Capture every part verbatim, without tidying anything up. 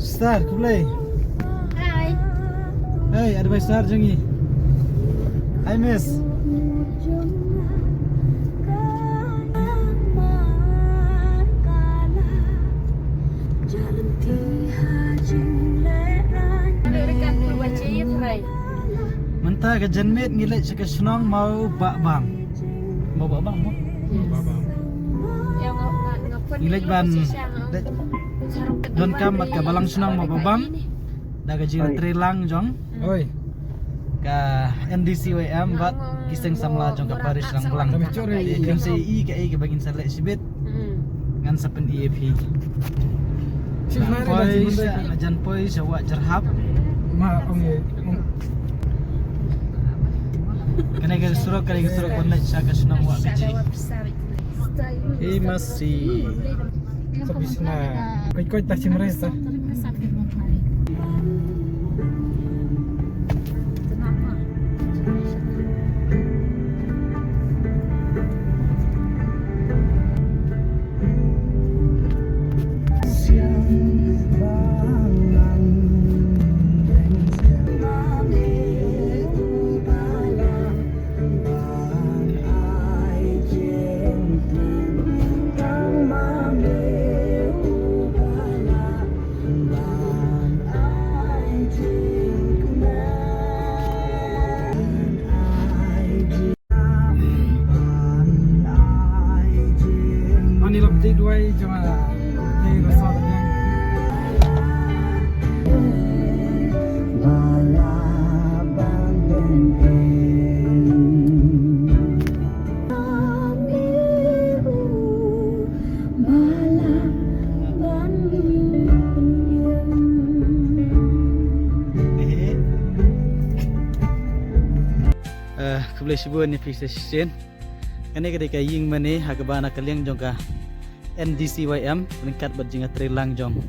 Star, khublei. Hi. Hey, advisor jong ngi. Hi, miss. Mynta ka janmiet ngi leit sha ka shnong Mawbahbam. Mawbahbam mo? Yes. Ngi leit ban leit donkam bad ka balang shnong Mawbahbam da ka jingïatreilang jong ka N D C Y M bad ki seng samla jong ka parish Rangblang. Te phin sa ïohi kaei kaba ngin sa leh shibit. Ngan sa pyni ïa phi. Poi sha, jan poi sha Wah Jyrhap. Kane ka surok, kane ka surok ban leit sha ka shnong Wah Kaji. Ei masi. Sa bisna. Koi koi ta chimre sa. Ani lap dei duwai jong nga. Dei rasa dei. Eh, khublei shibun ïa phi sa shisien. Kane ka dei ka ïing mane ha kaba na ka liang jong ka N D C Y M ryngkat bad jingïatreilang jong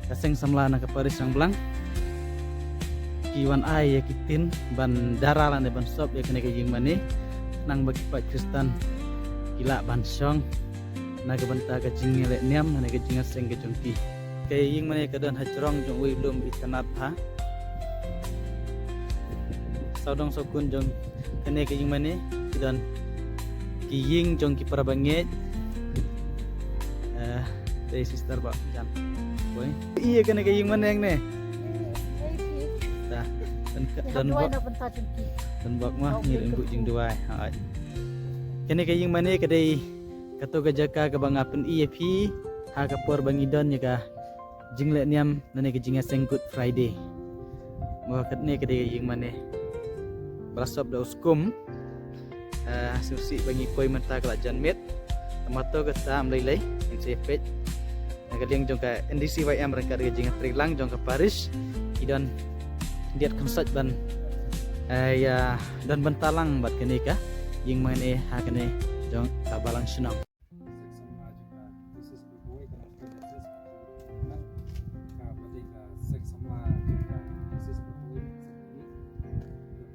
ka seng samla na ka parish Rangblang. Ki wan ai ïa ki tin ban dara lane ban sop ïa kane ka ïing mane, khnang ba ki paid Khristan ki lah ban shong na ka bynta ka jingïaleh niam lane ka jingïaseng ka jong ki. Ka ïing mane ka don ha jrong jong uwei u lum itynnad bha. Sawdong sawkun jong kane ka ïing mane ki don ki ïing jong ki para bangeit. Eh, dei sister ba jan. Boy. Ïa kane ka ïing mane ne. Ta. Don, don bok. Don bok ma ngi ring bu jingduwai. Hai. Kane ka ïing mane ka dei kato ka jaka kaba nga pyni ïa phi ha ka por ba ngi don ïa ka jingleh niam lane ka jingïaseng Good Friday. Mo katne ka dei ka ïing mane ba la sop da u skum. Ah, sngewsih ba ngi poi mynta ka la janmiet. Tang ba to kata ym lei lei ngin sa ïa peit. Na ka liang jong ka N D C Y M ryngkat ka jingïatreilang jong ka parish ki don diat konsert ban, eh, ïa don bynta lang bad kane ka ïing mane ha kane jong ka balang shnong. Seng samla jong ka diocese Bhoi, ka nongpynïaid diocese, ka ba dei ka seng samla jong ka diocese Bhoi,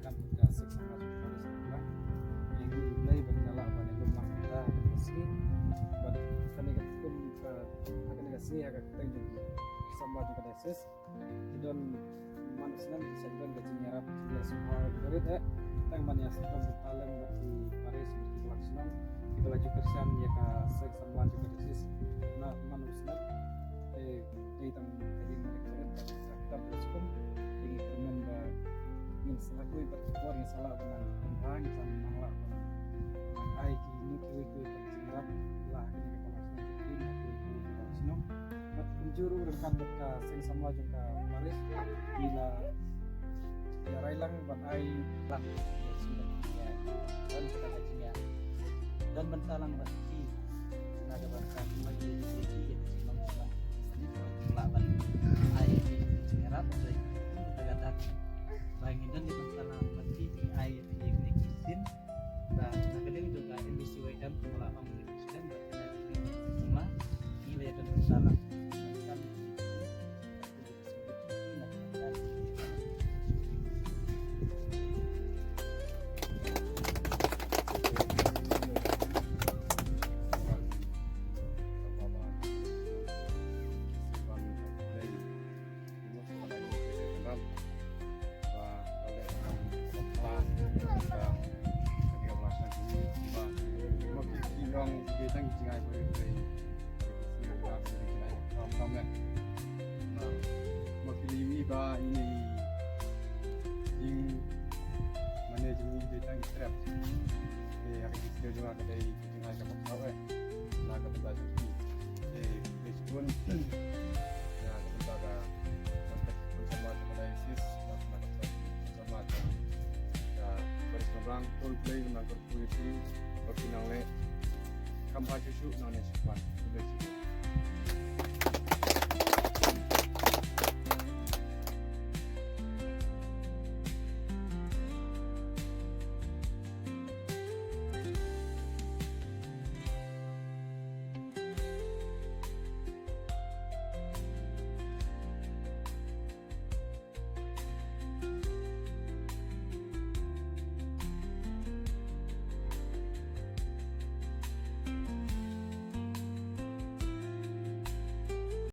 ka seng samla jong ka parish Rangblang. Ïa ngi Blei ban ïalah ban ïalum lang mynta ha kane ka sngi. Bad kane ka kum ka, ha kane ka sngi ha ka kyrteng jong ki samla jong ka diocese. Ki don man u snem ki sa don ka jingïarap jingïasngewbha barit eh. Tang ban ïasngewbha bynta lem bad ki parish bad ki balang shnong kiba la ju kyrshan ïa ka seng samla jong ka diocese na man u snem. Te dei tang ka jingmane ka jingïarap ka skum. Te ngi kyrmen ba ngin sa lah kawei pat ki por ngin sa lah ban nang pynbha, ngin sa nang lah ban nang ai kine kiwei kiwei pat ki jingïarap la ha kine ki balang shnong, ki balang shnong. Bad kumjuh ruh ryngkat bad ka seng samla jong ka parish, ngi la ïa rai lang ban ai lang. Don bynta lang bad ki na ka bynta ki ma ki ki ki ki ki ma ki la ban ai ki jingïarap. Ba ngi don bynta lang bad ki ki ai ki ki ki sin. Ba na ka liang jong ka N D C Y M ka la ong jingai ba ri ri. Ri ri jingkyrkhu kam kam eh. Na ma ki li mi ba ini jing mane jing ni de tang trap. Eh, hari ki sida jong ka dei jingai ka bak eh. Na ka benda jong ki. Eh, de jibun. Ya ka benda ka. Sama ka dei sis. Na ka benda sama ka. Ya, beri seberang tol play nang kerpui ti. Bagi nang le. Kam ha cucu nang ne sepan. Boleh cucu.